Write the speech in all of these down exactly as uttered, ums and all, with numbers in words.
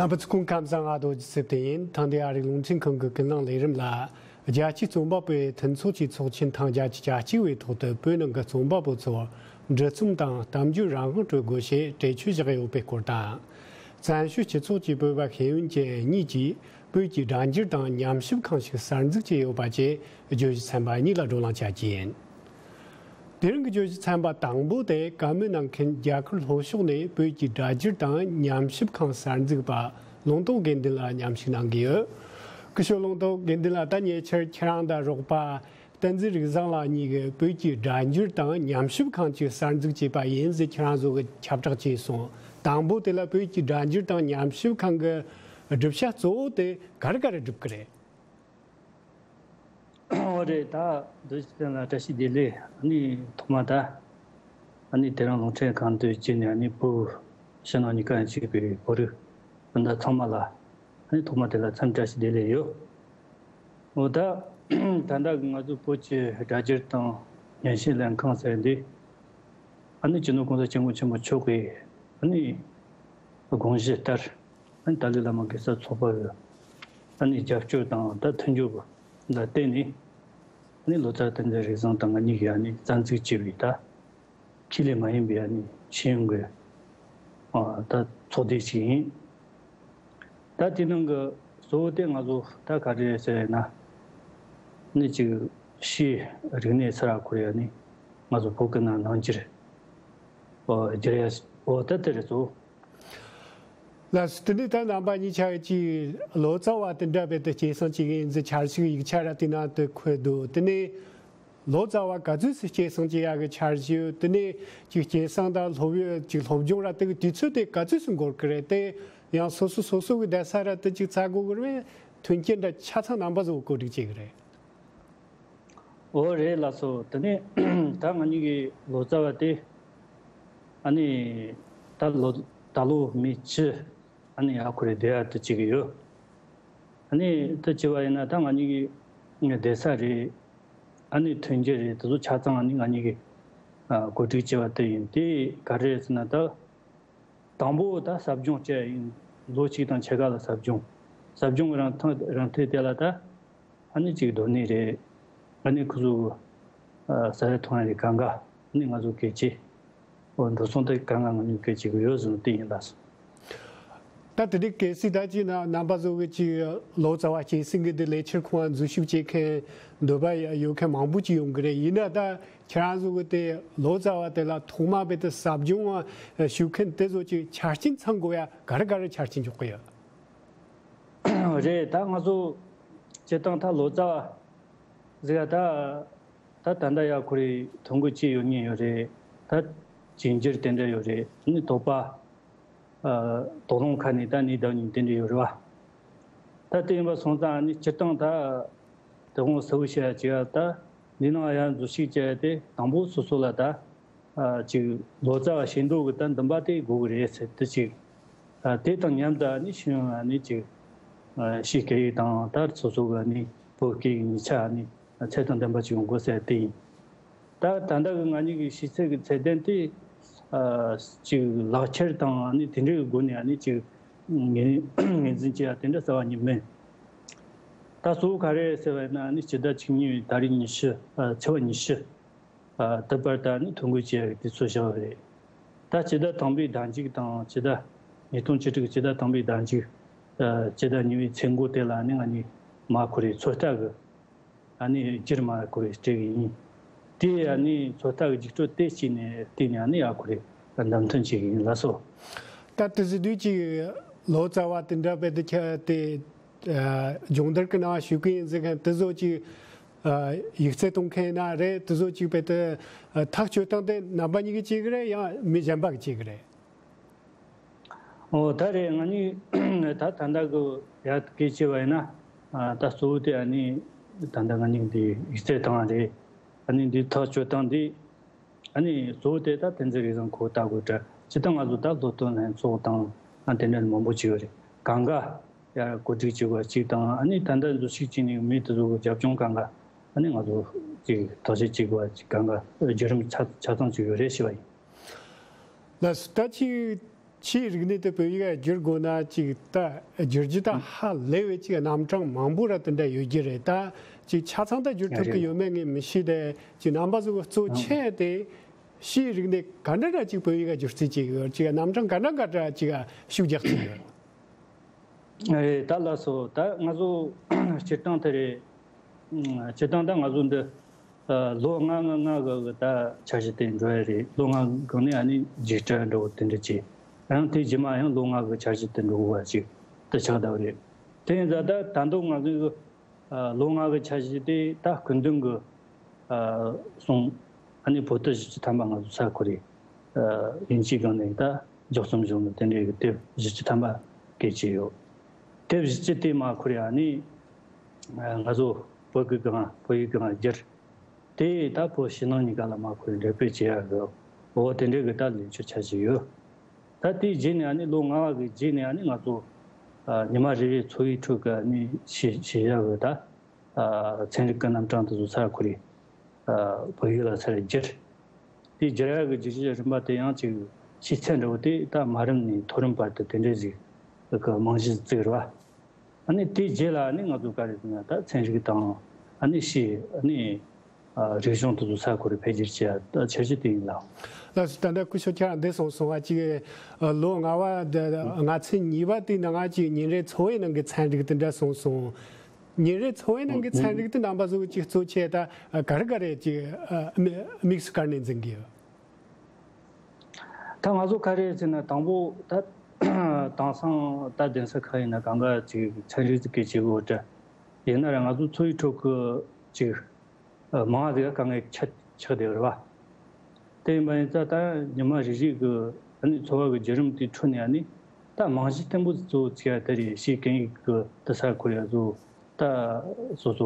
རྣམ་པ་ཚོ་སྐུ་ཁམས་བཟང་། ཨ་རྡོ་རྗེ་སིབ་དེ་ཡིན། ཐེངས་འདིའི་ཨ་རིག་རླུང་འཕྲིན་ཁང་གི་ཀུན་གླེང་ལས་རིམ་ལ། རྒྱལ་སྤྱིའི་རྩོམ་པ་པོའི་མཐུན་ཚོགས་ཀྱི་ཚོགས་ཆེན་ཐེངས་བརྒྱད་ཅུ་གྱ་གཅིག་པའི་ཐོག་ཏུ་བོད་ནང་གི་རྩོམ་པ་པོ་ཚོར་འབྲི་རྩོམ་དང་གཏམ་བརྗོད་རང་དབང་སྤྲོད་དགོས་ཞེས་གྲོས་ཆོད་བཞག་ཡོད་པའི་སྐོར་དང་། བཙན་བྱོལ་སྤྱི་ཚོགས་ཀྱི་བོད་པ་ཤེས་ཡོན་ཅན་གཉིས་ཀྱིས་བོད་ཀྱི་སྒྲ་སྒྱུར་དང་ཉམས་ཞིབ་ཁང་ཞིག་གསར་འཛུགས་བྱས་ཡོད་པ་བཅས་བརྗོད་གཞི་ཚན་པ་གཉིས་ལ་བགྲོ་གླེང་བྱ་རྒྱུ་ཡིན། དེ་རིང་གི་བརྗོད་གཞི་ཚན་པ་དང་པོ་དེ། བཀའ་མོལ་གནང་མཁན་རྒྱ་གར་ལྷོ་ཕྱོགས་ནས་བོད་ཀྱི་སྒྲ་སྒྱུར་དང་ཉམས་ཞིབ་ཁང་གསར་འཛུགས་པ་ལུང་རྟོགས་དགེ་འདུན་ལགས་མཉམ་ཞུགས་གནང་གི་ཡོད། སྐུ་ཞབས་ལུང་རྟོགས་དགེ་འདུན་ལགས། ད་ཉེ་ཆར་ཁྱེད་རང་དང་རོགས་པ་བསྟན་འཛིན་རིག་བཟང་ལགས་གཉིས་ཀྱིས་བོད་ཀྱི་སྒྲ་སྒྱུར་དང་ཉམས་ཞིབ་ཁང་ཅིག་གསར་འཛུགས་བྱས་པ་ཡིན་ཟེར་ཁྱེད་རང་ཚོ་གིས་ཁྱབ་བསྒྲགས་བྱས་སོང་། དང་པོ་དེ་ལ་བོད་ཀྱི་སྒྲ་སྒྱུར་དང་ཉམས་ཞིབ་ཁང་གི་སྒྲུབ་བྱ་གཙོ་བོ་དེ་ག་རེ་ག་རེ་སྒྲུབ་ཀྱི་རེད། འོ་རེད། ད་རྡོ་རྗེ་བསྟན་ལ་བཀྲ་ཤིས་བདེ་ལེགས། ཨ་ནི་ཐོག་མ་ད་ཨ་ནི་དེ་རིང་རླུང་འཕྲིན་ཁང་དུ་བརྒྱུད་ནས་ཨ་ནི་བོད་ཕྱི་ནང་གཉིས་ཀ་ཡང་གཅིག་པའི་བོད་རིགས་སྤུན་ཟླ་ཚང་མ་ལ་ཨ་ནི་ཐོག་མ་དེ་ལ་འཚམས་བཀྲ་ཤིས་བདེ་ལེགས་ཡོད། འོ་ད་ད་ལྟ་གི་ང་ཚོ་བོད་ཀྱི་སྒྲ་སྒྱུར་དང་ཉམས་ཞིབ་ལྷན་ཁང་ཟེར་འདི་ཨ་ནི་སྤྱི་ནོར་༸གོང་ས་༸སྐྱབས་མགོན་ཆེན་པོ་མཆོག་གི་ཨ་ནི་དགོངས་གཞི་ལྟར། ཨ་ནི་ཏཱ་ལའི་བླ་མ་གེ་སར་ཚོགས་པ་གི་ཨ་ནི་རྒྱབ་སྐྱོར་དང་ད་མཐུན་འགྱུར་ལ་བརྟེན་ནས། ཨ་ནི་ལོ་ཙཱ་བསྟན་འཛིན་རིག་བཟང་དང་ང་གཉིས་ཀྱིས་ཨ་ནི་རྩ་འཛུགས་བྱས་པའི་ད་ཆེད་ལས་མ་ཡིན་པའི་ཨ་ནི་ཤེས་ཡོན་གྱི་ཨ་ད་ཚོགས་སྡེ་ཞིག་ཡིན། ད་དེ་ནང་གི་གཙོ་བོ་དེ་ང་ཚོ་ད་ག་རེ་ཟེར་ན། ཨ་ནི་ཅིག་ཕྱིའི་རིག་གནས་ཚུར་ཁུར་ཡ་ནི་ང་ཚོ་བོད་ཀྱི་ནང་ནང་འགྱུར་ཨོ་སྒྱུར་ཡ་ཨོ་ད་དེ་རེད་གཙོ་བོ། ལགས་སོ། དེ་ནས་ད་རྣམ་པ་གཉིས་ཆ་གིས་ལོ་ཙཱ་བ་དེ་འདྲ་བས་དུ་སྐྱེད་སྲིང་བྱེད་ཀྱི་ཡིན་ཟེར་འཆར་གཞི་ཡིག་ཆ་ར་དེ་ནང་དུ་འཁོད་འདུག། དེ་ནས་ལོ་ཙཱ་བ་ག་ཚོད་སུ་སྐྱེད་སྲིང་བྱེད་ཡ་གི་འཆར་གཞི་ཡོད། དེ་ནས་ཅིག་སྐྱེད་སྲིང་དང་སློབ་ཡོན་ཅིག་སློབ་སྦྱོང་ར་དེ་གི་དུས་ཚོད་དེ་ག་ཚོད་སུ་འགོར་གི་རེད། དེ་ཡང་སོ་སོ་སོ་སོ་གི་བསྡད་ས་ར་དེ་ཅིག་བཙལ་དགོས་གི་རེད། མཐུན་རྐྱེན་འདྲ་ཆ་ཚང་རྣམ་པ་ཚོ་བཀོད་སྒྲིག་བྱེད་གི་རེད། འོ་རེད་ལགས་སོ། དེ་ནས་ད་ང་གཉིས་ཀྱི་ལོ་ཙཱ་བ་དེ་ཨ་ནི་ད་ལོ་ད་ལོ་མི་བཅུ་ཨ་ནི་ཡར་ཁུར་རེ་བསྡད་ཡ་དུ་བྱེད་ཀྱི་ཡོད། ཨ་ནི་དུ་བྱེད་པ་ཡིན་ན་ད་ང་གཉིས་ཀྱི་བསྡད་ས་རེད། ཨ་ནི་མཐུན་རྐྱེན་རེད། དེ་ཚོ་ཆ་ཚང་ཨ་ནི་ང་གཉིས་ཀྱི་ཨ་བཀོད་སྒྲིག་བྱས་པ་དེ་ཡིན། དེ་ག་རེ་རེད་ཟེར་ན་ད། དང་པོ་ད་ཟབ་སྦྱོང་བྱས་ཡིན། ལོ་གཅིག་དང་ཕྱེད་ཀ་ལ་ཟབ་སྦྱོང་། ཟབ་སྦྱོང་གི་རིང་ཐུང་རིང་ཐུང་དེ་ལ་ད་ཨ་ནི་གཅིག་སྡོད་གནས་རེད། ཨ་ནི་ཁོ་ཚོ་ཨ་ཟ་ཡ་འཐུང་ཡ་རེད། གང་ག་ཨ་ནི་ང་ཚོ་གལ་ཆེ། འོ་འགྲོ་སོང་དེ་གང་ག་ང་ཚོ་གལ་ཆེ་གི་ཡོད་ཟེར་ནས་དེ་ཡིན་ལགས་སོ། ད་དེ་འདྲའི་གལ་སྲིད་ད་ཅིག་ན་རྣམ་པ་ཚོ་གི་ཅིག་ལོ་ཙཱ་བ་སྐྱེད་སྲིང་གི་དེ་ལས་འཆར་ཁོང་ང་འཛུལ་ཞུགས་བྱེད་མཁན་འདོད་པ་ཡོད་མཁན་མང་པོ་ཅིག་ཡོང་གི་རེད། ཡིན་ན་ད། ཁྱེད་རང་ཚོ་གི་དེ་ལོ་ཙཱ་བ་དེ་ལ་ཐོག་མ་བས་དེ་ཟབ་སྦྱོང་ཞུ་མཁན་དེ་ཚོ་ཅིག་ཆ་རྐྱེན་ཚང་དགོས་ཡ་ག་རེ་ག་རེ་ཆ་རྐྱེན་འཇོག་གི་ཡོད། རེད། ད་ང་ཚོ་སྤྱིར་བཏང་ད་ལོ་ཙཱ་བ་ཟེར་ཡ་ད་ད་ད་ལྟ་ཡ་ཁོ་རེ་ཐོ་འགོད་བྱས་ཡོད་ཉེན་ཡོད་རེད། ད་རྗེས་འཇུག་དེ་འདྲ་ཡོད་རེད། ནི་དོགས་པ། ཨ་དོགས་སློང་ཁ་ནས་ད་ནི་ལྡབ་གཉིས་དེ་འདྲ་ཡོད་རེད་བ། ད་དེ་ཡིན་པ་སོང་ཙང་ནི་སྤྱིར་བཏང་ད་དེ་དགོང་གསལ་བོ་བཤད་ཡ་ཅིག་ད་འདི་ནང་ཡང་འཛུལ་ཞུགས་བྱས་ཏེ་དང་པོ་སོ་སོ་ལ་ད་ཨ་ཅིག་ལོ་ཙཱ་བ་ཞིག་འགྲོ་གི་ད་འདུན་པ་དེ་དགོས་གི་རེད་ཟེར་དེ་ཅིག་ཨ་དེ་དང་མཉམ་དུ་ནི་ཤེས་ཡོན་ནི་ཅིག་ཨ་ཕྱི་སྐད་ཡིག་དང་ད་སོ་སོ་གི་ནི་བོད་སྐད་ཡིག་གཉིས་ཆ་ནི་ཚད་དང་ལྡན་པ་ཅིག་ཡོང་དགོས་ཟེར་དེ་ཡིན། ད་ད་ལྟ་གི་ང་གཉིས་ཀྱི་ཤེས་ཚད་ཀྱི་ཚད་ལྡན་དེ་ཨ་ཅིག་ལག་ཁྱེར་དང་ཨ་ནི་དེ་འདྲའི་སྒོ་ནས་ཨ་ནི་ཅིག་ངོས་ངོས་འཛིན་བྱེད་ཡ་དེ་འདྲ་རྩ་བ་ཉིད་མིན། ད་གཙོ་བོ་ག་རེ་ཟེར་བ་ཡིན་ན་ཨ་ནི་སྤྱི་ཟླ་བཅུ་གཉིས་པའི་ཏ་རིག་ཉི་ཤུ་ཨ་ཚེས་པ་ཉི་ཤུ་ཨ་དེ་བར་དུ་ཨ་ནི་ཐོ་འགོད་བྱེད་ཡ་གི་དུས་ཚོད་བཞག་པ་རེད། ད་སྤྱི་ཟླ་དང་པོའི་ཟླ་མཇུག་དང་སྤྱི་ཟླ་ཉིས་སྟོང་བཅུ་དྲུག་སྤྱི་ཟླ་དང་པོའི་ཟླ་མཇུག་ཨ་སྤྱི་ཟླ་གཉིས་པའི་ཚེས་མགོ་དེ་ལ་ཨ་ནི་ང་གཉིས་མ་ཁོ་རའི་ཚོད་ལྟ་གི་ཨ་ནི་རྒྱུར་མ་བསྐོར་བའི་སྤྲད་གི་ཡིན། དེ་ཨ་ནི་ཚོད་ལྟ་གི་རྒྱུགས་སྤྲོད་དེ་གཅིག་ནས་བལྟས་ནས་ཨ་ནི་ཡ་ཁོ་རེ་བདམས་ཐོན་བྱེད་གི་ཡིན་ལགས་སོ། ད་དེ་ཟེར་དུས་ཀྱི་ལོ་ཙཱ་བ་དེ་འདྲ་བས་དེ་ཁྱེད་དེ་སྦྱོང་བརྡར་གི་ནང་ཞུགས་གི་ཡིན་ཟེར་མཁན་དེ་ཚོ་ཅིག་ཡིག་ཚད་གཏོང་མཁན་ན་རེད། དེ་ཚོ་ཅིག་བས་དེ་ཐག་གཅོད་སྟངས་དེ་རྣམ་པ་གཉིས་ཀྱིས་བྱེད་གི་རེད། ཡང་མི་གཞན་པ་གིས་བྱེད་གི་རེད། ཨོ་ད་རེད། ང་གཉིས་ད་ད་ལྟ་གི་ཡ་སྐད་ཆ་བ་ཡིན་ན་ཨ་ད་གཙོ་བོ་དེ་ཨ་ནི་ད་ལྟ་ང་གཉིས་འདི་ཡིག་ཚད་བཏང་བ་རེད། ཨ་ནི་འདི་ཐག་གཅོད་སྟངས་འདི་ཨ་ནི་གཙོ་བོ་དེ་ད་བསྟན་འཛིན་རིག་བཟང་ཁོ་ལྟ་དགོས་འདྲ། སྤྱིར་བཏང་ང་ཚོ་ད་སློབ་སྟོན་ལྷན་ཚོགས་དང་ཨ་དེ་འདྲ་མང་པོ་ཅིག་ཡོད་རེད། གང་ག་ཡར་གོ་སྒྲིག་བྱེད་དགོས་གཅིག་དང་ཨ་ནི་ད་ལྟ་འཛུལ་ཞུགས་བྱས་ནས་མི་དེ་ཚོ་གི་རྒྱབ་ལྗོངས་གང་ག་ཨ་ནི་ང་ཚོ་ཅིག་ཐག་གཅོད་བྱེད་དགོས་གཅིག་གང་ག་བརྒྱུད་རིམ་ཆ་ཆ་ཚང་ཅིག་ཡོད་རེད་ཞུ་བ་ཡིན། ལགས་སོ། ད་ཅིག་ ཕྱིའི་རིག་གནས་དེ་བོད་ཡིག་བསྒྱུར་དགོས་ན་ཅིག་ད་བསྒྱུར་རྒྱུ་ད་ཧ་ལས་པའི་ཅིག་རྣམ་གྲངས་མང་པོ་ར་དེ་འདྲ་ཡོད་རྒྱུ་རེད། ད་ཅིག་ཆ་ཚང་ད་བསྒྱུར་ཐུབ་ཀྱི་རེད། ཡོད་མེད་ངས་མི་ཤེས། དེ་ཅིག་རྣམ་པ་ཚོ་གཙོ་ཆེ་དེ་ཕྱིའི་རིག་གནས་ག་འདྲ་འདྲ་ཅིག་བོད་ཡིག་བསྒྱུར་རྩིས་བྱེད་ཀྱི་ཡོད། ཅིག་རྣམ་གྲངས་ག་འདྲ་ག་འདྲ་ཅིག་ཤུགས་རྒྱག་རྩིས་ཡོད། རེད། ད་ལགས་སོ། ད་ང་ཚོ་སྤྱིར་བཏང་དེ་རེད། སྤྱིར་བཏང་ད་ང་ཚོ་འདི་ལོ་ལྔ་ལྔ་ལྔ་གི་གི་ད་འཆར་གཞི་དེ་འགྲོ་ཡ་རེད། ལོ་ལྔ་གི་གོང་ནས་ཨ་ནི་རྒྱུགས་སྤྲོད་འགྲོ་དེ་འདྲ་བྱས། ཡང་དེ་རྗེས་མ་ཡང་ལོ་ལྔ་གི་འཆར་གཞི་དེ་འགྲོ་དགོས་པ་ཅིག་དེ་ཆགས་བསྡད་པ་རེད། དེ་ཡིན་ཙང་ད་ད་དུང་ང་ཚོའི་གི་ལོ་ལྔ་གི་འཆར་གཞི་དེ་ད་སྐུ་མདུན་གི་གསུང་ཨ་ནི་པོ་ཏི་བཞི་བཅུ་ཐམ་པ་ང་ཚོ་ས་ཁུར་རེད། དབྱིན་ཇིའི་སྒང་ནས་ད་འཇོག་རྩོམ་བྱུང་ནས་དེ་འདྲའི་གི་དེབ་བཞི་བཅུ་ཐམ་པ་སྐད་ཆ་ཡོད། དེབ་བཞི་བཅུ་དེ་མ་ཁུར་ཨ་ནི་ང་ཚོ་བོད་ཀྱི་སྒང་བོད་ཡིག་སྒང་བསྒྱུར། དེ་ད་བོད་ཕྱི་ནང་གཉིས་ཀ་ལ་མ་ཁུར་འགྲེམས་སྤེལ་བྱེད་ཡ་གི་འོ་དེ་འདྲའི་གི་ད་ལས་འཆར་འཆར་གཞི་ཡོད། ད་དེའི་རྗེས་ནས་ཨ་ནི་ལོ་ལྔ་བ་གི་རྗེས་ནས་ཨ་ནི་ང་ཚོ་ཉི་མ་རེ་རེའི་འཚོ་བའི་ཁྲོད་ཀྱི་ཨ་ནི་ཤེས་ཤེས་བྱ་གི་ད་ཚན་རིག་གི་རྣམ་གྲངས་དེ་ཚོ་ས་ཁུར་རེད། བོད་ཡིག་ལ་ཚུར་བསྒྱུར། དེ་བསྒྱུར་ཡ་གི་བསྒྱུར་བྱའི་རིམ་པ་དེ་ཡང་ཅིག་ཤེས་ཚད་འདྲ་བོ་དེ་ད་མ་རིམ་ནས་མཐོ་རིམ་བར་དུ་དེ་འདྲའི་ཞིག་གི་རྨང་གཞི་བཙུགས་རེད་བ། ཨ་ནི་དེའི་རྗེས་ལ་ཨ་ནི་ང་ཚོ་ག་རེ་ཟེར་ན་ད་ཚན་རིག་དང་ཨ་ནི་ཤེས་ཨ་ནི་རིག་གཞུང་དེ་ཚོ་ས་ཁུར་འཕེལ་རྒྱས་བྱེད་ཡ་ད་འཆར་གཞི་དེ་ཡིན་ལ། ལགས་སོ། ད་ལྟ་སྐུ་ཞབས་ཁྱེད་རང་འདི་གསུངས་སོང་བ་ཅིག་ལོ་ལྔ་བ་ལྔ་ཚན་གཉིས་པ་དེའི་ནང་ང་ཅིག་ཉིན་རེའི་འཚོ་བའི་ནང་གི་ཚན་རིག་དེ་འདྲ་གསུངས་སོང་། ཉིན་རེའི་འཚོ་བའི་ནང་གི་ཚན་རིག་དེ་རྣམ་པ་ཚོ་གཅིག་གཙོ་ཆེ་ད་ག་རེ་ག་རེ་ཅིག་དམིགས་སུ་བཀར་ནས་འཛིན་གྱི་ཡོད། ད་ང་ཚོ་ག་རེ་ཟེར་ན་དང་པོ་ད་དེང་སང་ད་གདན་ས་ཁག་ཡིན་ན་གང་ག་ཅིག་ཚན་རིག་གི་བྱེད་སྒོ་འདྲ་ཡིན་ན་ར་ང་ཚོ་འཚོ་བའི་ཁྲོད་ཀྱི་ཅིག་མང་ང་ཟིག་དཀའ་ངལ་ཆགས་ཆགས་བསྡད་ཡོད་རེད་བ། དེ་ཡིན་པ་ཡིན་ཙང་ད་ཉི་མ་རེ་རེ་གི་ཨ་ནི་འཚོ་བ་གི་བརྒྱུད་རིམ་དེའི་ཁྲོད་ནས་ཨ་ནི་ད་རྨང་གཞི་བརྟན་པོ་གཙོ་བོ་བྱས་དེ་རེད། ཤེས་སྐད་ཡིག་གི་དེ་ས་ཁུར་ཡ་གཙོ་བོ་ད་སོ་སོ་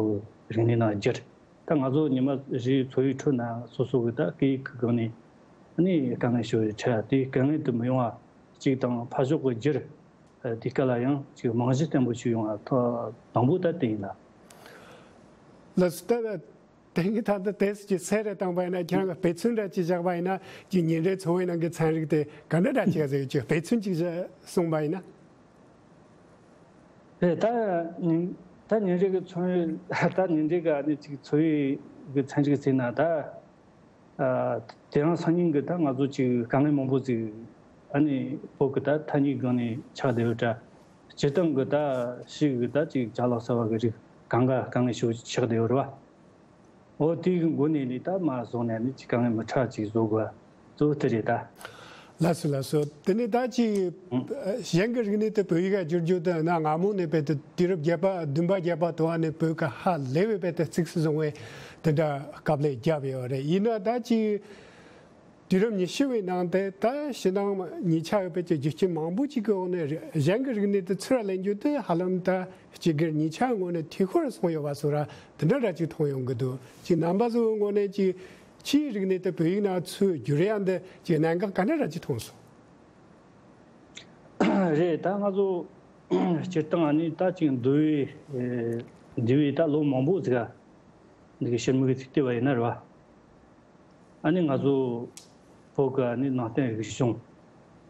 གི་རིག་གནས་ནང་བསྒྱུར། ད་ང་ཚོ་ཉི་མ་རེའི་འཚོ་བའི་ཁྲོད་ན་སོ་སོ་གི་ད་སྐད་ཡིག་གི་སྒང་ནས་ཨ་ནི་དཀའ་ངལ་ཞིག་འཕྲད་ཡ་དེ་དཀའ་ངལ་དེ་མི་ཡོང་བ་གཅིག་དང་ཕར་ཕྱོགས་གི་བསྒྱུར་དེ་ག་ལ་ཡང་ཅིག་རྨང་གཞི་བརྟན་པོ་ཞིག་ཡོང་བ་དང་པོ་ད་དེ་ཡིན་ལ། ལགས་སོ། ད་དེ་གི་ད་ལྟ་དེ་ཅིག་གསལ་རེ་བཏང་པ་ཡིན་ན་ཁྱེད་རང་གི་དཔེ་མཚོན་འདྲ་ཅིག་བཞག་པ་ཡིན་ན་ཅིག་ཉིན་རེའི་འཚོ་བའི་ནང་གི་ཚན་རིག་དེ་ག་འདྲ་འདྲ་ཅིག་ཟེར་ཅིག་དཔེ་མཚོན་ཅིག་གསུངས་པ་ཡིན་ན། རེད། ད་ཉིན་ད་ཉིན་རེ་གི་འཚོ་བའི་ད་ཉིན་རེ་གི་ཨ་ནི་ཅིག་འཚོ་བའི་གི་ཚན་རིག་ཟེར་ན་ད་ཨ་དེ་རིང་སང་ཉིན་གི་ད་ང་ཚོ་ཅིག་དཀའ་ངལ་མང་པོ་ཅིག་ཨ་ནི་བོད་གི་ད་ཐ་སྙད་སྒང་ནས་ཆགས་བསྡད་ཡོད་འདྲ། སྤྱིར་བཏང་གི་ད་ཕྱི་གི་ད་ཅིག་ཅ་ལག་གསར་བ་གི་རིགས་གང་ག་དཀའ་ངལ་ཞིག་ཆགས་བསྡད་ཡོད་རེད་བ། འོ་དེའི་མགོ་ནས་ནི་ད་མར་བཟུང་ནས་ནི་ཅིག་དཀའ་ངལ་མི་འཕྲད་ཅིག་བཟོ་དགོས། གཙོ་བོ་དེ་རེད་ད། ལགས་སོ་ལགས་སོ། དེ་ནས་ད་ཅིག་གཞན་གྱི་རིག་གནས་དེ་བོད་ཡིག་ག་བསྒྱུར་རྒྱུ་དེ་གནའ་སྔ་མོ་ནས་རྦད་དེ་དུས་རབས་བརྒྱད་པ་བདུན་པ་བརྒྱད་པ་དུ་བ་ནས་བོད་ཀྱི་ཧ་ལས་པའི་རྦད་དེ་གཙིགས་སུ་བཟུང་བའི་དེ་འདྲ་དཀའ་ལས་བརྒྱབ་ཡོད་རེད། ཡིན་ན་ད་ཅིག་དུས་རབས་ཉི་ཤུ་བའི་ནང་དེ་ད་ཕྱི་ནང་གཉིས་ཆ་ཡོད་པའི་ཀྱི་རྒྱུ་རྐྱེན་མང་པོ་ཅིག་གི་འོག་ནས་རེ་གཞན་གྱི་རིག་གནས་དེ་ཚུར་ལེན་རྒྱུ་དེ་ཧ་ལམ་ད་སྤྱི་སྒེར་གཉིས་ཆ་ངོས་ནས་འཐུས་ཤོར་སོང་ཡོད་པ་སོགས་ར་དེ་འདྲ་འདྲ་ཅིག་མཐོང་ཡོང་གི་འདུག་ཅིག་རྣམ་པ་ཚོའི་ངོས་ནས་ཅིག་ཕྱིའི་རིག་གནས་དེ་བོད་ཡིག་ནང་ཚུར་བསྒྱུར་ཡ་འདི་ཅིག་གནད་འགག་ག་འདྲ་འདྲ་ཅིག་མཐོང་སོང་། རེད། ད་ང་ཚོ་སྤྱིར་བཏང་ཨ་ནི་ད་ཅིག་འདས་པའི་འདས་པའི་ད་ལོ་མང་པོ་ཟིག་ག་འདི་གི་ཕྱིར་མིག་ཅིག་བལྟས་པ་ཡིན་ན་རེད་བ། ཨ་ནི་ང་ཚོ་བོད་ཀྱི་ཨ་ནི་ནང་བསྟན་རིག་གཞུང་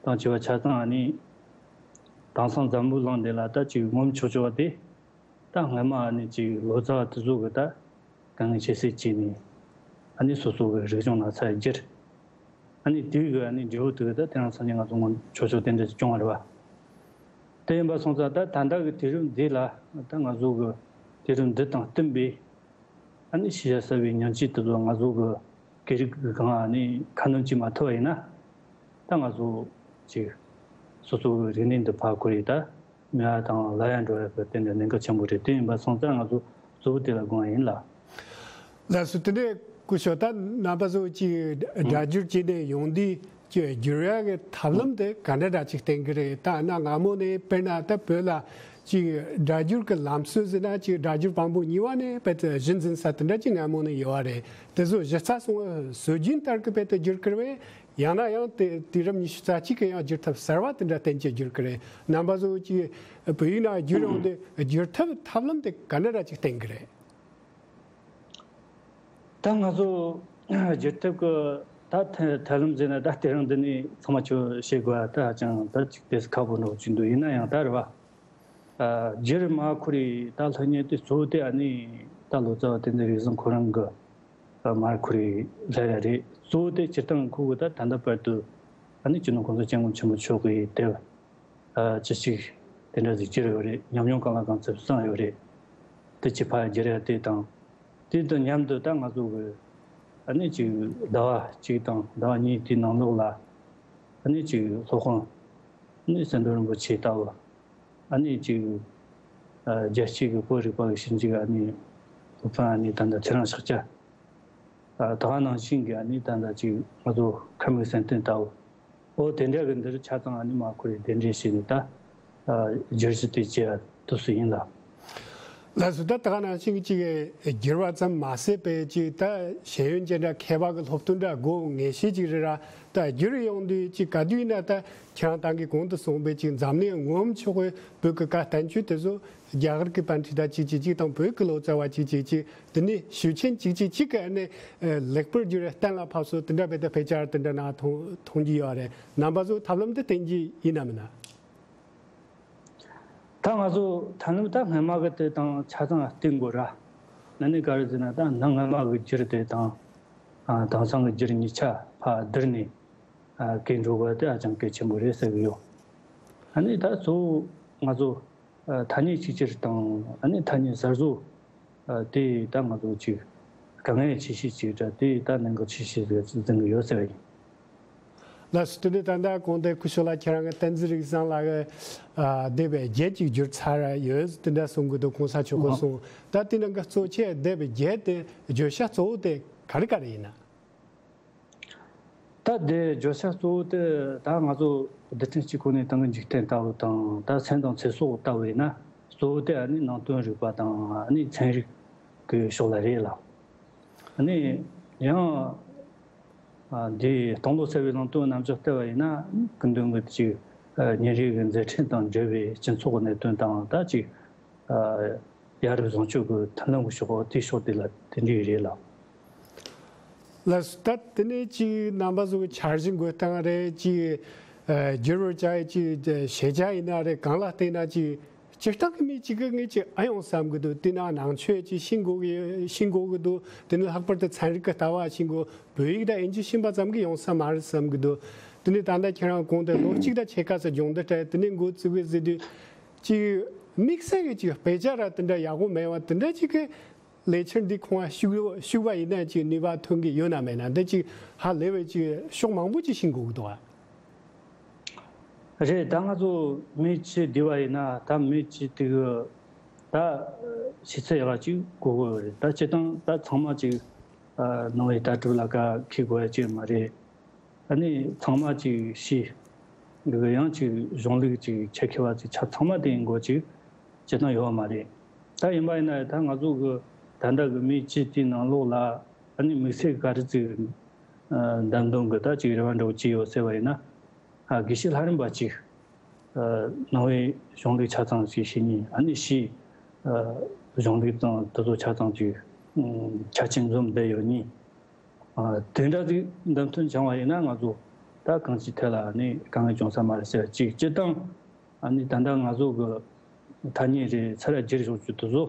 དང་བཅས་པ་ཆ་ཚང་ཨ་ནི་དེང་སང་འཛམ་བུ་གླིང་འདི་ལ་ད་ཅིག་ངོམ་ཆོག་ཆོག་པ་དེ་ད་སྔ་མ་ཨ་ནི་ཅིག་ལོ་ཙཱ་བ་དེ་ཚོ་གི་ད་དཀའ་ངལ་ཁྱད་བསད་བྱས་ནས་ཨ་ནི་སོ་སོ་གི་རིག་གཞུང་ནང་ཚུར་བསྒྱུར། ཨ་ནི་དེའི་གི་ཨ་ནི་འབྲས་བུ་དེ་གི་ད་དེང་སང་ནི་ང་ཚོ་ངོམ་ཆོག་ཆོག་དེ་འདྲ་ཅིག་བྱུང་བ་རེད་བ། དེ་ཡིན་པ་སོང་ཙང་ད་ད་ལྟ་གི་དུས་རབས་འདི་ལ་ད་ང་ཚོ་གི་དུས་རབས་འདི་དང་བསྟུན་པའི་ཨ་ནི་ཤེས་བྱ་གསར་བའི་ཉམས་ཀྱི་དེ་ཚོ་ང་ཚོ་གི་སྐད་རིགས་ཀྱི་སྒང་ཨ་ནི་ཁ་སྣོན་བྱེད་མ་ཐུབ་པ་ཡིན་ན་ད་ང་ཚོ་ཅིག་སོ་སོ་གི་རིག་གནས་འདི་ཕར་འཁོར་ཡི་ད་མེད་པ་དང་ལ་ཡ་འགྲོ་ཡ་གི་དེ་འདྲ་གནད་འགག་ཆེན་པོ་རེད། དེ་ཡིན་པ་སོང་ཙང་ང་ཚོ་གཙོ་བོ་དེ་ལ་དགོངས་པ་ཡིན་ལ། ལགས་སོ། དེ་འདྲའི་སྐུ་ཞབས་ད་རྣམ་པ་ཚོ་ཅིག་སྒྲ་སྒྱུར་བྱས་ནས་ཡོང་དུས་ཀྱི་བསྒྱུར་ཡག་གི་ཐབས་ལམ་དེ་ག་འདྲ་འདྲ་ཅིག་བསྟན་གྱི་རེད། ད་གནའ་སྔ་མོ་ནས་དཔེར་ན་ད་བོད་ལ་ཅིག་སྒྲ་སྒྱུར་གྱི་ལམ་སྲོལ་ཟེར་ན་ཅིག་སྒྲ་སྒྱུར་བམ་པོ་གཉིས་པ་ནས་དཔེ་དེ་གཞི་འཛིན་ས་དེ་འདྲ་ཅིག་སྔ་མོ་ནས་ཡོད་པ་རེད། དེ་ཚོ་གཞི་རྩ་སོང་བའི་སྲོལ་རྒྱུན་ལྟར་གྱི་དཔེ་དེ་བསྒྱུར་གྱི་རེད། ཡང་ན་ཡང་དེ་དུས་རབས་ཉི་ཤུ་རྩ་གཅིག་གི་ཡང་བསྒྱུར་ཐབས་གསར་བ་དེ་འདྲ་བསྟན་གྱི་བསྒྱུར་གྱི་རེད། རྣམ་པ་ཚོ་ཅིག་བོད་ཡིག་ནང་བསྒྱུར་ཡོང་དུས་བསྒྱུར་ཐབས་ཐབས་ལམ་དེ་ག་འདྲ་འདྲ་ཅིག་བསྟན་གྱི་རེད། ད་ང་ཚོ་བསྒྱུར་ཐབས་ཀྱི་ད་ ད་ཐ་ཐབས་ལམ་ཟེར་ན་ད་དེ་རིང་འདི་ནས་ཚང་མ་ཆོས་བཤད་དགོས་པ་ད་ཧ་ཅང་ད་ཅིག་དེ་ཁག་པོ་འདྲ་བོ་ཅིག་འདུག་ཡིན་ན་ཡང་ད་རེད་བ། ཨ་རྒྱུ་རུ་མར་ཁུར་ཡི་ད་སློབ་གཉེར་དེ་གཙོ་བོ་དེ་ཨ་ནི་ད་ལོ་ཙཱ་བ་བསྟན་འཛིན་རིག་འཛིན་ཁོ་རང་གི་ཨ་མར་ཁུར་ཡི་ལས་ར་རེད། གཙོ་བོ་དེ་སྤྱིར་བཏང་ཁོ་གི་ད་ད་ལྟ་བར་དུ་ཨ་ནི་སྤྱི་ནོར་༸གོང་ས་༸སྐྱབས་མགོན་ཆེན་པོ་མཆོག་གི་དེབ་ཨ་བཅུ་གཅིག་དེ་འདྲ་ཟིག་བསྒྱུར་ཡོད་རེད། ཉམས་མྱོང་གང་ལ་གང་འཚམ་གསུངས་ཡོད་རེད། དེ་ཅིག་ཕར་བསྒྱུར་ཡ་དེ་དང་། དེ་དང་མཉམ་དུ་ད་ང་ཚོ་གི་ཨ་ནི་ཅིག་ཟླ་བ་གཅིག་དང་ཟླ་བ་གཉིས་དེའི་ནང་ལོགས་ལ་ཨ་ནི་ཅིག་སློབ་དཔོན་ཨ་ནི་གསེར་འདོན་རིན་པོ་ཆེ་ལྟ་བུ་ཨ་ནི་ཅིག་ཨ་རྒྱལ་སྤྱི་གི་བོད་རིག་པ་གི་ཞིབ་འཇུག་ཨ་ནི་སློབ་དཔོན་ཨ་ནི་ད་ལྟ་ཚེ་རིང་ཤཱཀྱ། ད་ག་ནང་བཞིན་གྱི་ཨ་ནི་ད་ལྟ་ཅིག་ང་ཚོ་ཁམས་གསལ་སྟོན་ལྟ་བུ། ཨོ་དེ་འདྲ་གི་འདིར་ཆ་ཚང་ཨ་ནི་མར་ཁུར་ཡི་གདན་འདྲེན་བྱས་ནས་ད་བསྒྱུར་ཞིབ་དེ་བྱས་ཐུབ་སུ་ཡིན་ལ། ལགས་སོ། ད་ད་ག་ནང་བཞིན་གྱི་བསྒྱུར་བ་ཙམ་མ་ཟད་པའི་ཅིག་ད་ཤེས་ཡོན་ཅན་འདྲ་མཁས་པ་གི་སློབ་སྟོན་འདྲ་དགོས་ངེས་ཤེས་ཅིག་རེད་ར། ད་བསྒྱུར་ཡོང་དུས་ཅིག་ག་དུས་ཡིན་ན་ད་ཁྱེད་རང་ཏང་གིས་གོང་དུ་གསུངས་པའི་ཅིག་འཛམ་གླིང་ངོ་བོ་ཕྱོགས་པའི་བོད་ཀྱི་བཀའ་བསྟན་བཅོས་དེ་ཚོ་རྒྱ་གར་གྱི་པཎྜི་ཏ་གཅིག་གིས་གཅིག་དང་བོད་ཀྱི་ལོ་ཙཱ་བ་གཅིག་གིས་གཅིག་དེ་ནས་ཞུ་ཆེན་གཅིག་གཅིག་གཅིག་གིས་ནས་ལེགས་པར་བསྒྱུར་བའི་གཏན་ལ་ཕབ་སོ། དེ་འདྲ་བས་ད་དཔེ་ཆ་དེ་འདྲ་ནང་མཐོང་མཐོང་རྒྱུ་ཡོད་རེད། རྣམ་པ་ཚོ་ཐབས་ལམ་དེ་བསྟེན་གྱི་ཡིན་ནམ་མིན་ན། ད་ང་ཚོ་ཐབས་ལམ་ད་སྔ་མ་གི་དེ་དང་ཆ་ཚང་བསྟེན་དགོས་ར། ན་ནི་ག་རེ་ཟེར་ན་ད་ན་སྔ་མ་གི་བསྒྱུར་དེ་དང་། ཨ་དེང་སང་གི་བསྒྱུར་གཉིས་ཆ་ཕར་བསྡུར་ནས་ཨ་གས་འགྲོ་དགོས་དེ་ཧ་ཅང་གལ་ཆེན་པོ་རེད་ཟེར་གི་ཡོད། ཨ་ནི་ད་གཙོ་བོ་ང་ཚོ་ཨ་ཐ་སྙད་གཅིག་གྱུར་དང་ཨ་ནི་ཐ་སྙད་གསར་བཟོ་ཨ་དེ་ད་ང་ཚོ་ཅིག་དཀའ་ངལ་ཆེ་ཤོས་ཅིག་ར། དེ་ད་གནད་འགག་ཆེ་ཤོས་ཟིག་འཛིན་གི་ཡོད་ཟེར་བ་ཡིན། ལགས་སོ། དེ་ནས་ད་ལྟ་གོང་དུ་སྐུ་ཞབས་ལགས་ཁྱེད་རང་གི་བསྟན་འཛིན་རིག་བཟང་ལགས་ཀྱིས་ཨ་དེབ་བརྒྱད་ཅིག་བསྒྱུར་ཚར་ཡོད་དེ་འདྲ་གསུང་གི་འདུག་གོང་ས་མཆོག་གིས་གསུངས། ད་དེ་ནང་གི་གཙོ་ཆེ་དེབ་བརྒྱད་དེ་བརྗོད་བྱ་གཙོ་བོ་དེ་ག་རེ་ག་རེ་ཡིན་ན། ད་དེ་བརྗོད་བྱ་གཙོ་བོ་དེ་ད་ང་ཚོ་རྡུལ་ཕྲན་གཅིག་ཁོ་ནའི་སྟེང་གི་འཇིག་རྟེན་ལྟ་བུ་དང་ད་སེམས་དང་ཚེ་སྲོག་ལྟ་བུ་ཡིན་ན་གཙོ་བོ་དེ་ཨ་ནི་ནང་དོན་རིག་པ་དང་ཨ་ནི་ཚན་རིག་གི་ཕྱོགས་ལ་རེད་ལ། ཨ་ནི་ཡང་ཨ་འདི་སྟོང་ལོ་ཟེར་བའི་ནང་དོན་རྣམ་གཞག་ལྟ་བུ་ཡིན་ན་ཀུན་འདུན་གྱི་ཅིག་ཨ་ཉིན་རེ་གི་མཛད་འཕྲིན་དང་འབྲེལ་བའི་སྤྱི་ཚོགས་ཀྱི་གནད་དོན་དང་ད་ཅིག་ཨ་ཡ་རབས་བཟང་སྤྱོད་ཀྱི་མཐུན་ལམ་གྱི་ཕྱོགས་དེའི་ཕྱོགས་དེ་ལ་དེ་འདྲའི་རེད་ལ། ལགས་སོ། ད་དེ་ནས་ཅིག་རྣམ་པ་ཚོ་གི་འཆར་གཞི་འགོད་སྟངས་རེད། ཅིག་ཨ་བསྒྱུར་བར་བྱ་ཡི་ཅིག་ཤེས་བྱ་ཡིན་ན་རེད། གང་ལ་བལྟས་ན་ཅིག་སྤྱིར་བཏང་གི་མི་གཅིག་གིས་ངས་ཅིག་ཨེ་ཡོང་བསམ་གི་འདུག་དེ་ན་ནང་ཆོས་ཅིག་ཤེས་དགོས་གི་ཤེས་དགོས་གི་འདུག་དེ་ནས་ལྷག་པར་དུ་ཚན་རིག་གི་ལྟ་བ་ཤེས་དགོས། བོད་ཡིག་དང་དབྱིན་ཇི་ཤེས་པ་ཙམ་གིས་ཡོང་ས་མ་རེད་བསམ་གི་འདུག་དེ་ནས་ད་ལྟ་ཁྱེད་རང་གོང་དུ་ལོ་གཅིག་དང་ཕྱེད་ཀ་ཙམ་སྦྱོང་བརྡར་སྤྲད། དེ་ནས་འགོ་བཙུགས་གི་ཟེར་དུས་ཅིག་དམིགས་བསལ་གྱི་ཅིག་དཔེ་ཆ་ར་དེ་འདྲ་ཡག་པོ་མེད་པ་དེ་འདྲ་ཅིག་གི་ལས་འཆར་འདི་ཁོང་ལ་ཞུགས་ཞུགས་པ་ཡིན་ན་ཅིག་ནུས་པ་ཐོན་གི་ཡོད་ན་མེད་ན་འདི་ཅིག་ཧ་ལས་པའི་ཅིག་ཕྱོགས་མང་པོ་ཅིག་ཤེས་དགོས་གི་འདུག་ཨ། རེད། ད་ང་ཚོ་མི་སྤྱི་བདེ་བ་ཡིན་ན་ད་མི་སྤྱི་དེ་གི་ད་ཤེས་ཚད་ཡག་ཅིག་དགོས་གི་རེད། ད་སྤྱི་བཏང་ད་ཚང་མ་ཅིག་ནང་པའི་ལྟ་གྲུབ་ལ་ཁ་འཁྱེར་དགོས་ཡ་ཅིག་མ་རེད། ཨ་ནི་ཚང་མ་ཅིག་ཤེས། འདི་གི་ཡང་ཅིག་གཞུང་ལུགས་ཅིག་ཆ་ཁྱེར་བ་ཅིག་ཆ་ཚང་མ་དེ་ཡིན་དགོས་ཅིག་ཅི་ལྟར་ཡོད་མ་རེད། ད་ཡིན་པ་ཡིན་ན་ད་ང་ཚོ་གི་ད་ལྟ་གི་མི་སྤྱི་དེའི་ནང་ལོགས་ལ་ཨ་ནི་དམིགས་བསལ་ག་རེ་ཅིག་འདམ་དོན་གི་ད་ཅིག་རེ་བ་འདྲ་བོ་ཅིག་ཡོད་ཟེར་བ་ཡིན་ན། དགེ་བཤེས་ལྷ་རམས་པ་ཅིག་ནང་པའི་གཞུང་ལུགས་ཆ་ཚང་ཞིག་ཤེས་ཉིན་ཨ་ནི་ཕྱིའི་གཞུང་ལུགས་དང་དེ་ཚོ་ཆ་ཚང་ཅིག་ཆ་ཆེན་འཛོམས་བསྡད་ཡོད་ཉིན། ཨ་དེ་འདྲ་ཅིག་འདེམས་ཐོན་བྱུང་བ་ཡིན་ན་ང་ཚོ་ད་གང་ཅིའི་ཐད་ལ་ནི་དཀའ་ངལ་བྱུང་ས་མ་རེད་ཟེར་ཅིག་སྤྱིར་བཏང་ཨ་ནི་ད་ལྟ་ང་ཚོ་གི་ཐ་སྙད་རེད་ཚར་བསྒྱུར་བཞག་རྒྱུ་དེ་ཚོ་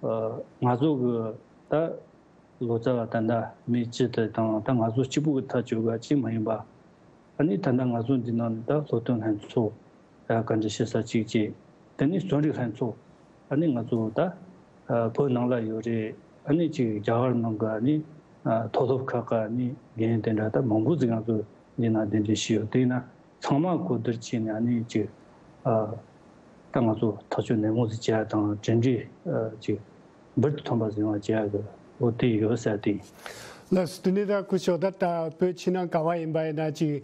ཨ་ང་ཚོ་གི་ད་ལོ་ཙཱ་བ་ད་ལྟ་མི་སྤྱི་དེ་དང་ད་ང་ཚོ་གཅིག་པུ་གི་ཐག་གཅོད་ག་ཅིག་མ་ཡིན་པ། ཨ་ནི་ད་ལྟ་ང་ཚོ་འདི་ནང་ནས་ད་སློབ་སྟོན་ལྷན་ཚོགས་ཡ་བཀའ་འདྲི་ཞུ་ས་གཅིག་བྱས། དེ་ནས་རྩོམ་རིག་ལྷན་ཚོགས་ཨ་ནི་ང་ཚོ་ད་ཨ་བོད་ནང་ལ་ཡོད་རེད། ཨ་ནི་ཅིག་རྒྱ་གར་ནང་གི་ཨ་ནི་ཨ་མཐོ་སློབ་ཁག་གི་ཨ་ནི་འགན་དེ་འདྲ་ད་མང་པོ་ཟིག་ང་ཚོ་འདི་ན་གདན་འདྲེན་ཞུས་ཡོད། དེས་ན་ཚང་མ་གོ་བསྡུར་བྱས་ནས་ཨ་ནི་ཅིག་ཨ་ད་ང་ཚོ་ཐག་གཅོད་ནན་མོ་ཟིག་བྱེད་ཡ་དང་གྲུབ་འབྲས་ཨ་ཅིག་འབུར་དུ་ཐོན་པ་ཟིན་པ་བྱེད་ཡ་གི་འོ་དེ་ཡོད་ཟེར་དེ་ཡིན། ལགས་སོ། དེ་ནས་ད་སྐུ་ཞབས་ད་ལྟ་བོད་ཕྱི་ནང་ག་བ་ཡིན་པ་ཡིན་ན་ཅིག་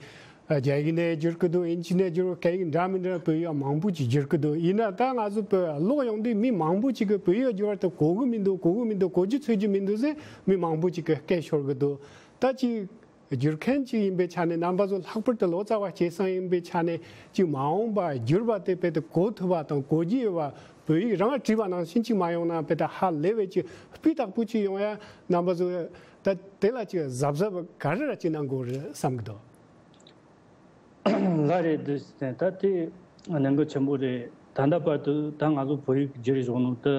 རྒྱ་ཡིག་ནས་བསྒྱུར་གི་འདུག་དབྱིན་ཇི་ནས་བསྒྱུར། སྐད་ཡིག་འདྲ་མི་འདྲ་བོད་ཡིག་མང་པོ་ཅིག་བསྒྱུར་གི་འདུག་ཡིན་ན་ད་ང་ཚོ་བོད་ཀློག་ཡོང་དུས་མི་མང་པོ་ཅིག་གིས་བོད་ཡིག་བསྒྱུར་བ་དེ་གོ་གི་མི་འདུག་གོ་གི་མི་འདུག་གོ་རྒྱུ་ཚོར་རྒྱུ་མི་འདུག་ཟེར་མི་མང་པོ་ཅིག་གིས་སྐད་ཤོར་གི་འདུག་ད་ཅིག་བསྒྱུར་མཁན་ཅིག་ཡིན་པའི་ཆ་ནས་རྣམ་པ་ཚོ་ལྷག་པར་དུ་ལོ་ཙཱ་བ་སྐྱེས་ཚང་ཡིན་པའི་ཆ་ནས་ཅིག་མ་འོངས་པ་བསྒྱུར་བ་དེ་དཔེ་དེ་གོ་ཐུབ་པ་དང་གོ་རྒྱུ་ཡོད་པ། བོད་ཡིག་རང་བྲིས་པ་ནང་བཞིན་ཅིག་མ་ཡོང་ན་དཔེ་ད་ཧ་ལས་པའི་ཅིག་སྤུས་དག་པོ་ཅིག་ཡོང་ཡ། རྣམ་པ་ཚོ་ད་དེ་ལ་ཅིག་གཟབ་གཟབ་ག་རེ་ར་ཅིག་གནང་དགོས་རེད་བསམ་གི་འདུག་ལགས་རེད། འདི་ད་དེ་གནད་འགག་ཆེན་པོ་རེད། ད་ལྟ་བར་དུ་ད་ང་ཚོ་བོད་ཡིག་སྒྱུར་བཞག་ནོ་དེ་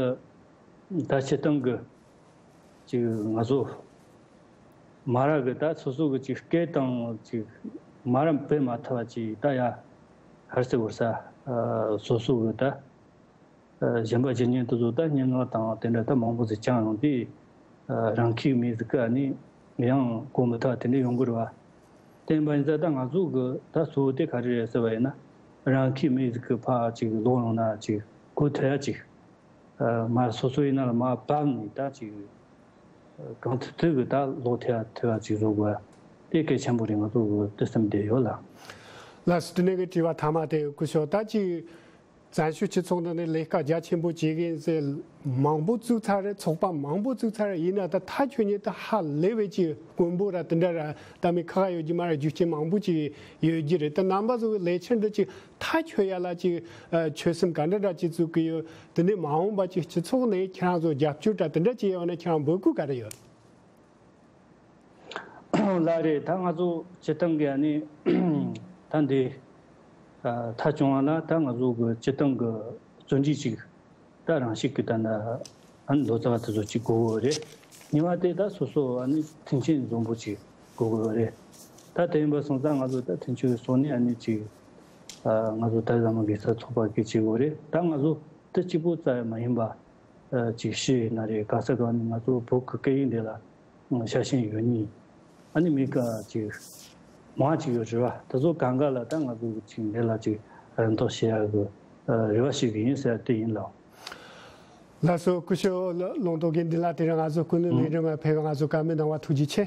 ད་སྤྱིར་བཏང་གི་ཅིག་ང་ཚོ་མ་ར་གི་ད་སོ་སོ་གི་ཅིག་སྐད་དང་ཅིག་མ་ར་སྤེལ་མ་ཐུབ་པ་ཅིག་ད་ཡ་ཧར་སེ་བོར་ས་སོ་སོ་གི་ད་གཞན་པ་ཇི་སྙེད་དུ་ཚོ་ད་སྙན་ངག་དང་དེ་འདྲ་ད་མང་པོ་ཟིག་བསྐྱངས་ཡོང་དུས། རང་ཁྱིམ་མི་ཟིག་ག་ནི་ཡང་གོ་མི་ཐུབ་དེ་འདྲ་ཡོང་གི་རེད་བ། བསྟན་པ་ཡིན་ཙང་ད་ང་ཚོ་གི་ད་གཙོ་བོ་དེ་ག་རེ་རེད་ཟེར་བ་ཡིན་ན། རང་ཁྱིམ་མི་ཟིག་གི་ཕར་ཅིག་ལོག་ཡོང་ན་ཅིག་གོ་ཐུབ་ཡ་ཅིག་མ་སོ་སོ་ཡིན་ན་ལ་མ་བབས་ནས་ད་ཅིག་གང་ཐུབ་ཐུབ་གི་ད་ལོག་ཐུབ་ཡ་ཐུབ་ཡ་ཅིག་བཟོ་དགོས་ཡ། དེ་གལ་ཆེན་པོ་རེད། ང་ཚོ་གི་དེ་སེམས་བདེ་ཡོད་ལ། ལགས་སོ། དེ་ནས་གི་དྲི་བ་ཐ་མ་དེ་སྐུ་ཞབས་ད་ཅིག་བཙན་བྱོལ་སྤྱི་ཚོགས་འདི་ནས་ལས་ཀ་རྒྱ་ཆེན་པོ་བྱེད་མཁན་ཟེར་མང་པོ་བཙུགས་ཚར་རེད། ཚོགས་པ་མང་པོ་བཙུགས་ཚར་རེད། ཡིན་ན་ད་མཐའ་འཁྱོལ་མཁན་ད་ཧ་ལས་པའི་ཅིག་དཀོན་པོ་ར་དེ་འདྲ་ར་ད་མི་ཁག་ཡོད་རྒྱུ་མ་རེད། རྒྱུ་རྐྱེན་མང་པོ་ཅིག་ཡོད་རྒྱུ་རེད། ད་རྣམ་པ་ཚོ་གི་ལས་འཆར་འདི་ཅིག་མཐའ་འཁྱོལ་ཡ་ལ་ཅིག་ཆོད་སེམས་ག་འདྲ་འདྲ་ཅིག་བཙུགས་ཀྱི་ཡོད། དེ་ནས་མ་འོངས་པ་ཅིག་སྤྱི་ཚོགས་ནས་ཁྱེད་རང་ཚོ་རྒྱབ་སྐྱོར་ད་དེ་འདྲ་ཅིག་ཡོད་ན་ཁྱེད་རང་འབོད་སྐུལ་ག་རེ་ཡོད། ལགས་རེད། ད་ང་ཚོ་སྤྱིར་བཏང་གི་ཨ་ནི་ད་འདི་ཨ་མཐའ་སྐྱོང་བ་ལ་ད་ང་ཚོ་གི་སྤྱིར་བཏང་གི་བརྩོན་འགྲུས་ཅིག་ད་རང་ཤུགས་ཀྱིས་ད་ནི་ཨ་ནི་ལོ་ཙཱ་བ་དེ་ཚོ་ཅིག་དགོས་ཀྱི་ཡོད་རེད། གཉིས་པ་དེ་ད་སོ་སོ་ཨ་ནི་མཐུན་རྐྱེན་འཛོམས་པོ་ཅིག་དགོས་ཀྱི་ཡོད་རེད། ད་དེ་ཡིན་པ་སོང་ཙང་ང་ཚོ་ད་མཐུན་ཕྱོགས་ཀྱི་སོ་ནི་ཨ་ནི་ཅིག་ཨ་ང་ཚོ་ད་ཟ་མ་གི་ས་ཚོགས་པ་གི་བྱེད་དགོས་རེད། ད་ང་ཚོ་དེ་གཅིག་པོ་རྩ་ཡ་མ་ཡིན་པ་ཨ་ཅིག་ཤེས་ཡོད་ན་རེད། ག་ས་ག་ནས་ང་ཚོ་བོད་ཀྱི་སྐད་ཡིག་འདི་ལ་ཤ་ཞེན་ཡོད་ནི། ཨ་ནི་མི་ག་ཅིག་མང་ཅིག་ཡོད་རེད་བ། དེ་ཚོ་གང་ག་ལ་ད་ང་ཚོ་ཅིག་འདི་ལ་ཅིག་རམ་འདེགས་བྱེད་ཡག་གི་རེ་བ་ཞིག་ཡིན་ཟེར་དེ་ཡིན་ལགས། ལགས་སོ། སྐུ་ཞབས་ལུང་རྟོགས་དགེ་འདུན་ལགས། དེ་རིང་ང་ཚོ་ཀུན་གླེང་ལས་རིམ་ལ་ཕེབས་པར་ང་ཚོ་བཀའ་མོལ་གནང་བ་ཐུགས་རྗེ་ཆེ།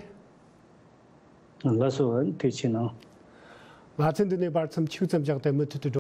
ལགས་སོ། ཐུགས་རྗེ་གནང་། ང་ཚོས་འདི་ནས་བར་མཚམས་ཆུ་ཙམ་བཞག་སྟེ་མུ་མཐུད་དུ།